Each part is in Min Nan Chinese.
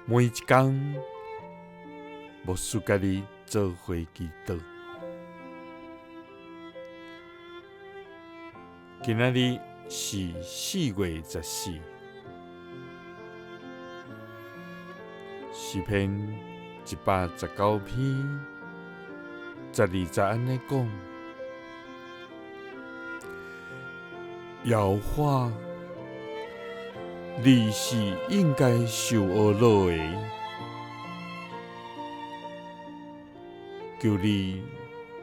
每一工，牧師佮你做伙祈禱。今仔日是4月14，詩篇119篇12節按呢講：耶和華，你是應該受呵咾的，求你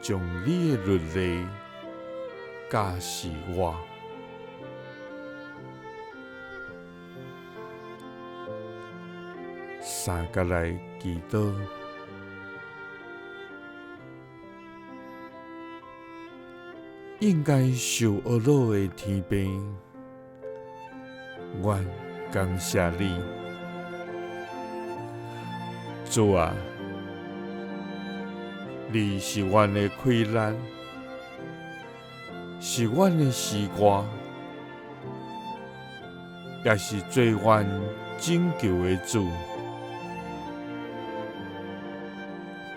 將你的律例教示我。三佮來祈禱，應該受呵咾的天父，阮感謝你，主啊，你是阮的氣力，是阮的詩歌，也是做阮拯救的主。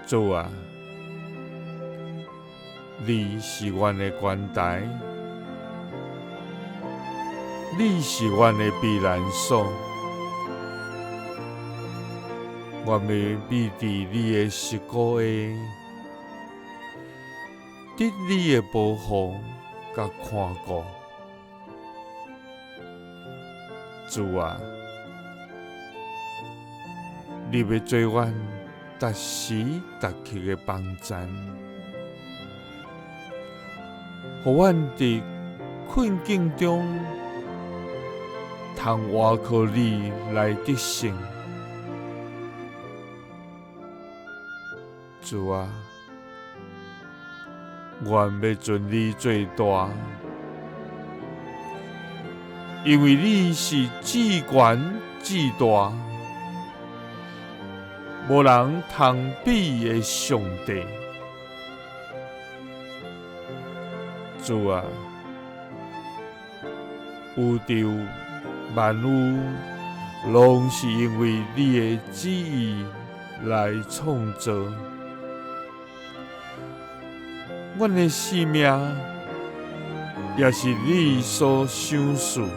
主啊，你是阮的懸台，你是阮的避難所，阮欲覕佇你的膝股下，得你的保護佮看顧。主啊，你欲做阮逐時逐刻的幫贊，予阮佇困境中通倚靠你來得勝。主啊，阮欲尊你做大，因為你是至懸至大，無人通比的上帝。主啊，宇宙萬有攏是因為你的旨意來創造，阮的性命也是你所賞賜。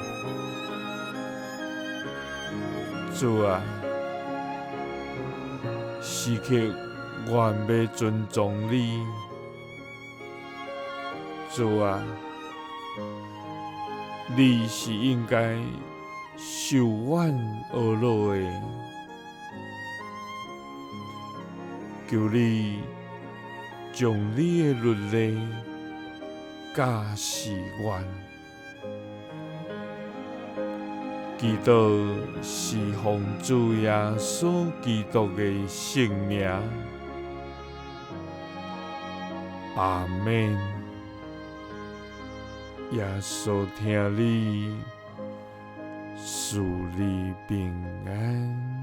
主啊，時刻阮欲尊崇你。主啊，你是應該受阮呵咾的，求你將你的律例教示阮。祈禱是奉主耶穌基督的聖名，阿們。耶穌疼你，賜你平安。